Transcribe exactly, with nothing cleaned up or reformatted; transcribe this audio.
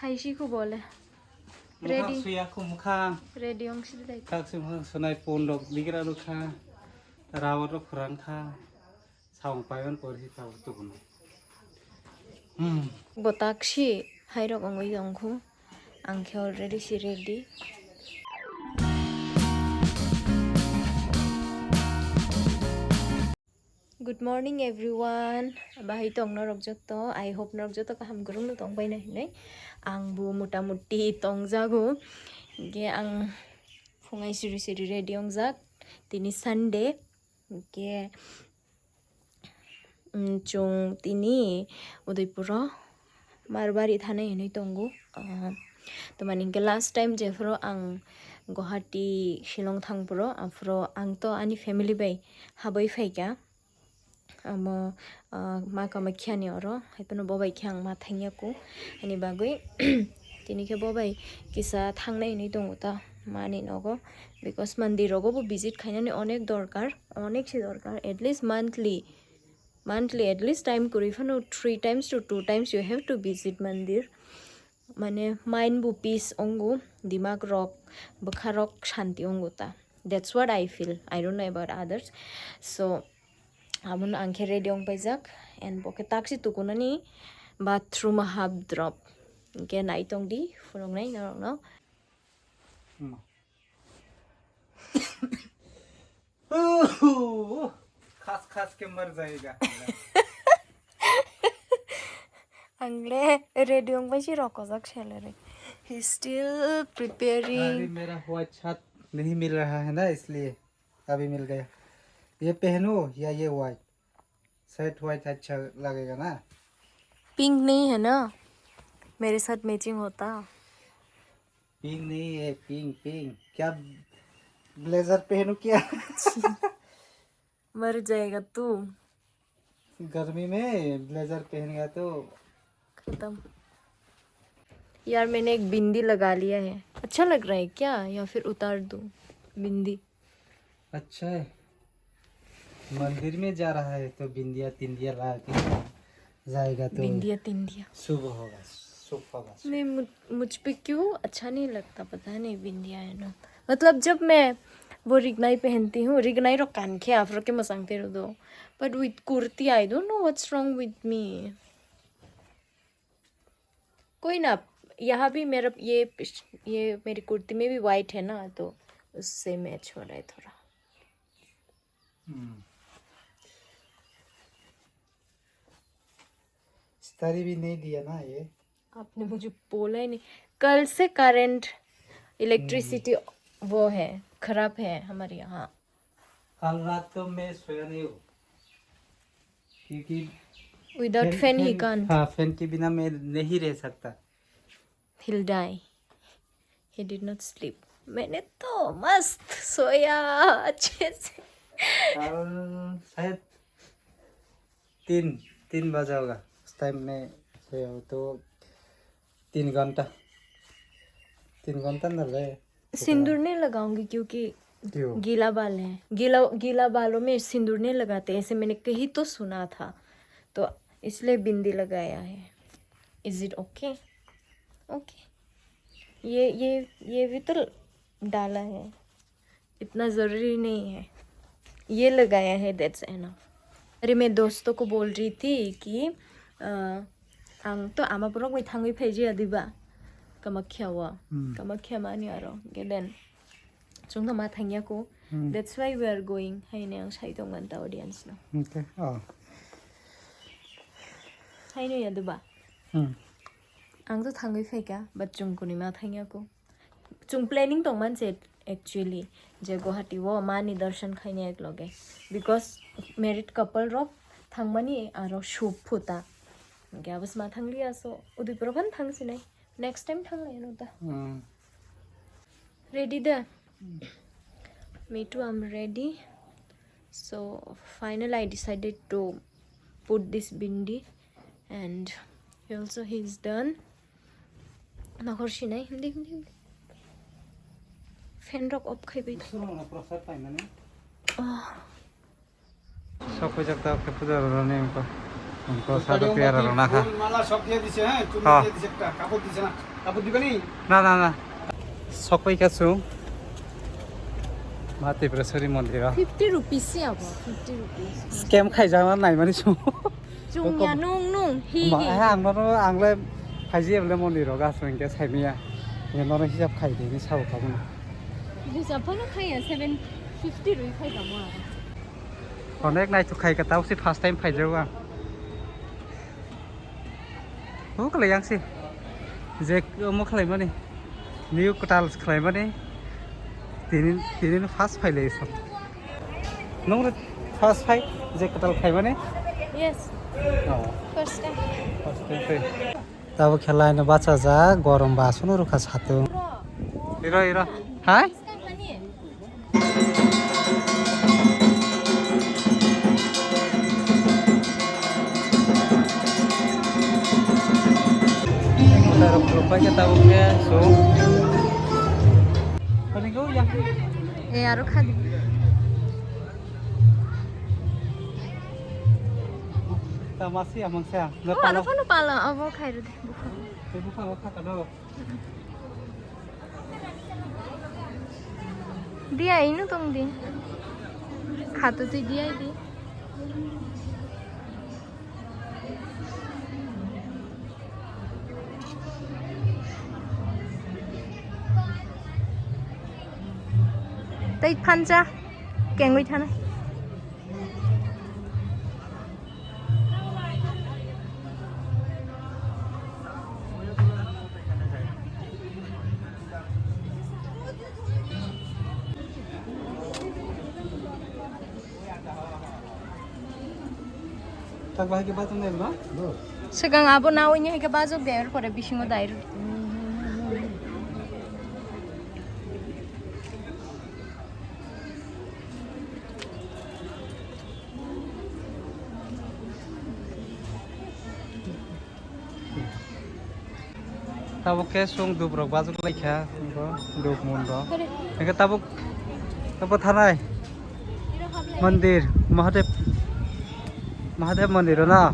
Hai si ko bole. Mukhang ready. Suya ko mukhang. Ready ong si dai. Kak si mukhang sunai pon rok digra rok kha. Rawat rok khurang kha. Saung paiman por hi tau tu kuno. Hmm. Botak si hai rok ongoi ong khu. Ang khe already si ready. Good morning everyone. Bahai tong norok joto. I hope norok joto kaham kwrwngno tong bai na hinwi. Ang bo mota moti tong jago. Ge ang phungai siri siri ready ong jak. Tini Sunday. Ge, mm, chwng tini Udaipuro Marbari thanai hinwi tongo. Ah, tamani hwnkhe last time jephuru ang Guwahati, Shillong thangphuru, aphuru ang to ani family bai habwi phaikha. Amo, ah, ma Kamakhya ni oro, haiphano bo bai khe ang ma thangya ku. Ani bagwi tini khe bo bai kisa thangnai hinwi tongo ta mani nogo. Because mandir rogo bo visit khainani onek dorkar, onek se dorkar, at least monthly. Monthly, at least time kwrwi phano three times to two times you have to visit mandir. Mane mind bo peace ongo, dimak rok, bwkha rok shanti ongo ta. That's what I feel. I don't know about others. So, abono ang khe ready ong paijak and bo khe taksi tukunani bathroom hap drop. Hwnkhe nai tong di, phunuknai norokno. Hmm. खास खास के मर जाएगा। Ang le ready ong bai si rokojak salary. He's still preparing. अरे, मेरा white shirt नहीं मिल रहा है ना, इसलिए अभी मिल गया। ये पहनो या ये व्हाइट? शर्ट व्हाइट अच्छा लगेगा ना? पिंक नहीं है ना? मेरे साथ मैचिंग होता। पिंक नहीं है, पिंक, पिंक। क्या ब्लेजर पहनूं क्या? मर जाएगा तू। गर्मी में ब्लेजर पहनेगा तो खत्म। यार, मैंने एक बिंदी लगा लिया है। अच्छा लग रहा है क्या, या फिर उतार दूं बिंदी? अच्छा है, मंदिर में जा रहा है तो बिंदिया तिंदिया ला के जाएगा तो बिंदिया तिंदिया। शुभ होगा, शुभ होगा, शुभ। नहीं, मुझ, मुझ पे क्यों अच्छा नहीं लगता, पता नहीं, बिंदिया है ना। मतलब, जब मैं वो रिगनाई पहनती हूँ, रिगनाई रो कान के आप रो के मसांग तेरे दो, but with kurti, I don't know what's wrong with me। कोई ना, यहाँ भी मेरा ये पिछ-, ये मेरी कुर्ती में भी वाइट है ना, तो उससे मैच हो रहा है थोड़ा। हम्म। इस्तारी भी नहीं दिया ना ये। आपने मुझे बोला ही नहीं। कल से करंट, इलेक्ट्रिसिटी वो है, खराब है हमारे यहाँ। कल रात को मैं सोया नहीं हूँ, क्योंकि without fan, fan he fan, can't. हाँ, फैन के बिना मैं नहीं रह सकता। He'll die। He did not sleep। मैंने तो मस्त सोया अच्छे से। कल शायद तीन, तीन बजा होगा, उस टाइम में सोया हो तो तीन घंटा, तीन घंटा ना रहे। सिंदूर नहीं लगाऊंगी क्योंकि क्यों? गीला बाल है। गीला, गीला बालों में सिंदूर नहीं लगाते, ऐसे मैंने कहीं तो सुना था, तो इसलिए बिंदी लगाया है। Is it okay? Okay। ये, ये, ये भी तो डाला है, इतना ज़रूरी नहीं है। ये लगाया है, that's enough। अरे, मैं दोस्तों को बोल रही थी कि, अ, ang to ama borok bai thangwi phaijaya diba? Kamakhya o। Hmm। Kamakhya mani aro, geden. Chwng no ma thangya ko। Hmm। That's why we are going, haini ang sai tongmani ta audience no। Okay, oh। Haino ya diba? Hmm। Ang to thangwi phaikha, but chwng kuni ma thangya ko। Chwng planning tongmani se actually, je Guwahati o mani darshan khaina ek loge, because married couple rok thangmani aro shub phuta, hwnkhe abo se ma thangliya, so Udaipur o phano thang sinai, next time thanglai ano ta। Hmm। Ready da? Me too, I'm ready. So finally I decided to put this bindi and he also, he is done. Nakhor sinai, hindi, hindi, hindi. Fan rok off khai bai. Oh। Sok pajak ta ke puja rani ko. Ko sado tiara rana kha। ফুল মালা সব দিয়ে দিছে, হ্যাঁ, চুড়ি হ্যাঁ। দিয়ে দিছে, একটা কাপড় দিছে না। Apo dibani? Na, na, na. Sokpai ka chwng. Ma Tripureshwari mondiro. Fifty rupees se abo, fifty rupees. Scam khaijak na naimani chwng. Chwng ya nung nung, hi, ma, hi. Eh, ang nono, ang le phaiji ebole mondiro ga chwng ke saimaya. Ye nono hisab khai de, ni sabo kabuna. Hisab phano khaiya, seven fifty rwi khai tamo aro. Onek naituk khai ka, tao si first time phaijago ang. Huklai yang si. Je omo khlaimani. New kwtal khlaimani. Tini, tini no first phai lai so. Nung re first phai je kwtal khlaimani? Yes. Oh. First time. First time phai. Tabo khelai no bachajak, gorom ba aswk no rwkha satung. Iro, iro. Hai? Eh, aro khadi. Tamasi amang sa. Oh, aro palo. Phano palo, abo khairodi, bukhuk. Tei bukhuk abo khaka do. Diya ino tong di. Khato twi diya di. Tei phancha kengwi thana. Swkang abo nawi ni hai khe bajok de, er pore bisingo direct. Tabuk khe chwng dup rok bajok lai kha, bo dup mun rok. Hingkhe tabuk, tabuk thanai mondir, Mahadev, Mahadev mondir o na.